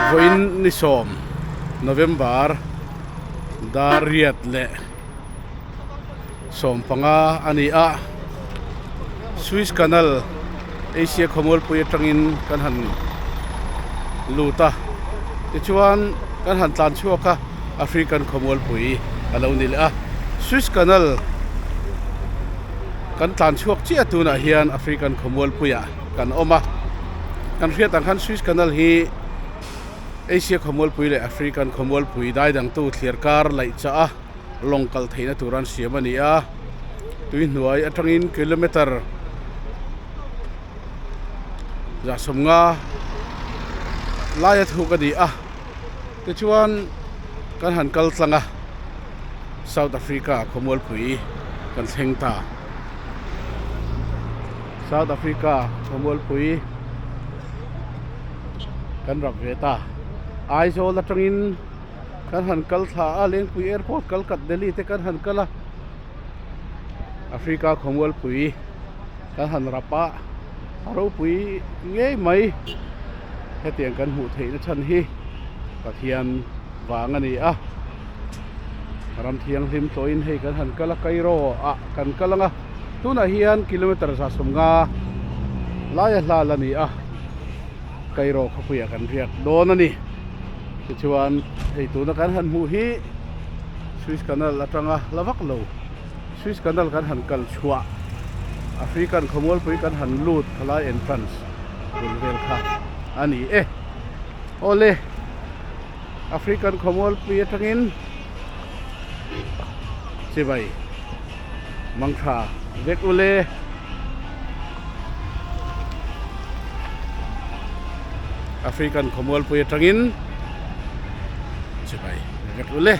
Vawiin ni sawm November dar riat leh 15 a ni a, Suez Canal Asia khawmualpui atangin kan han lut a, tichuan kan han tlan chhuak a, African khawmualpui a lo ni leh a, Suez Canal kan tlan chhuak chiah tunah hian African khawmualpuiah kan awm a, kan hriat ang khan Suez Canal hi Asia khawmualpui leh African khawmualpui daidangtu thliar kar laih chah a. lawng kal theihna tur an siam a ni a tui hnuai atangin kilometer 150 laia thuk a ni a tichuan kan han kal tlang a South Africa khawmualpui kan thleng ta South Africa khawmualpui kan rap ve ta Aizawl atangin. Kan han kal thla a, Lengpui Airport kal kat Delhi te kan han kal a, Africa khawmualpui kan han rap a, a ropui ngei mai hetiang kan hmuh theihna chhan hi Pathian vang a ni a, ram thianghlim tawhin hei kan han kal a, Cairo ah kan kal ang a, tunah hian kilometer 150 laia hlal a ni a. Cairo khawpuiah kan riak dawn a ni. Tichuan hei tuna kan han hmuh hi Suez Canal atanga la vak lo. Suez Canal kan han kal chhuah African khawmualpui kan han lut khalai entrance bul vel kha a ni e. Awle African khawmualpui atangin chibai mangtha vek ule. African khawmualpui atangin chibai vek ule.